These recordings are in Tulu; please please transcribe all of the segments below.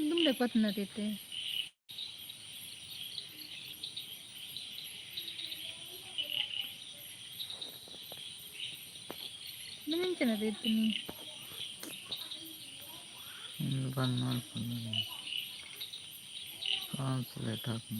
ದುಂಬೆ ಪತ್ನದಿತ್ತೆ. ಮಿಂಚನದ ಇತ್ತೀನಿ. ಬಂದ್ ಮಾಡ್ಕೊಂಡು ಟ್ರಾನ್ಸ್ಲೇಟ್ ಹಾಕಿ.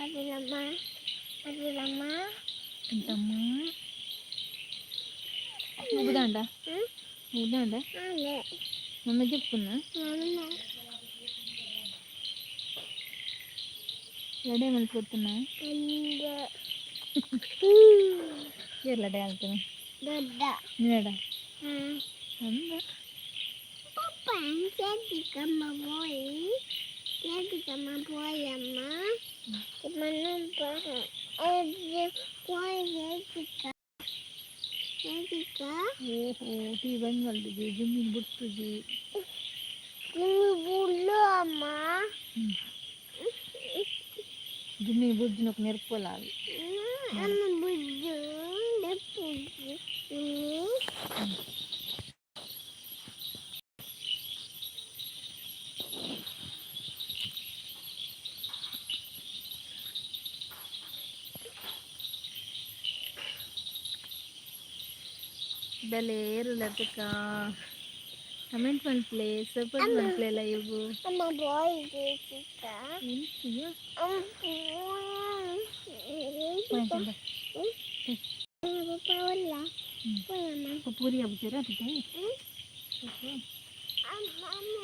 ಅದಿಲ್ಲಮ್ಮ, ಅದಿಲ್ಲಮ್ಮ. ಎಂತಮ್ಮ, ಮುಗ್ದಾಂಡ? ಮುಗ್ದಾಂಡ? ಅದೇ. ಮಮ್ಮ ಜಪ್ಪುನ. ಮಮ್ಮ. ಲಡೆ ಮಲ್ಪೊತ್ತುನ? ಅಂದ. ಏರ್ ಲಡೆ ಆಲ್ತನ? ದೊಡ್ಡ. ನೀಡ. ಹಾಂ. ಅಂದ. ಪಪ್ಪ ചേച്ചിക്കമ്മ പോയി, ചേച്ചിക്കമ്മ പോയമ്മ. പോയി ചേച്ചിക്ക, ചേച്ചിക്ക. ಓಹೋ, ಟಿ ಬಂದ್ ಮಲ್ದಿದ್ವಿ, ಜುಮ್ಮಿನ ಬುಡ್ತುಜಿ. ಬುಳ್ಳು ಅಮ್ಮ. ಜುಮ್ಮಿನ ಬುಡ್ಜಿನೊಕ್ ನೆರ್ಪೊಲ ಅವಿ. ಅಮ್ಮ, ಬುಜ್ಜು ಬುಜ್ಜು. ಬೆಲೆ ಏರುಲತಕ್ಕ ಕಮೆಂಟ್ ಮಲ್ಪಲೆ, ಸಪೋರ್ಟ್ ಮಲ್ಪಲೆ ಲೈವ್. ಅಮ್ಮ, ಬಾಯ್ ചേച്ചിക്ക. ಎಂತಿಯ? ಅಮ್ಮ. ಪಪ್ಪ ಹೋಯಮ್ಮ. ಪೂರಿ ಹಬ್ತೀರಾ ಅದಕ್ಕೆ? ಅಮ್ಮ, ಅಮ್ಮ.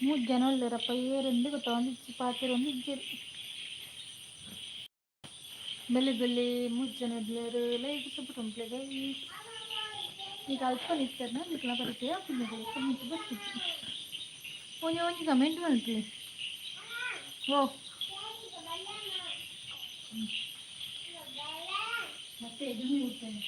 ಮೂಜಿ ಜನ ಉಲ್ಲೆರಪ್ಪ ಏರೆಂದ್ ಗೊತ್ತೊಂದಿಜ್ಜಿ ಪಾತೆರೊಂದಿಜ್ಜೆರ್. ಬಲೆ ಬಲೆ ಮೂಜಿ ಜನ ಉಲ್ಲೆರ್ ಲೈಕ್ ಸಪೋರ್ಟ್ ಮಲ್ಪುಲೆ ಗೈಸ್. ಈಗ ಅಲ್ಪ ಇತ್ತೆರ್ನ ನಿಕ್ಲೆನ ಪರಿಚಯ ಆಪುಂಡು ಮಿತ್ತ್ ಬರ್ಪುಜಿ. ಒಂಜಿ ಒಂಜಿ ಕಮೆಂಟ್ ಮಲ್ಪುಲೆ. ಓ ಮತ್ತೆ ಎದುರು ಹೋಗ್ತೇನೆ.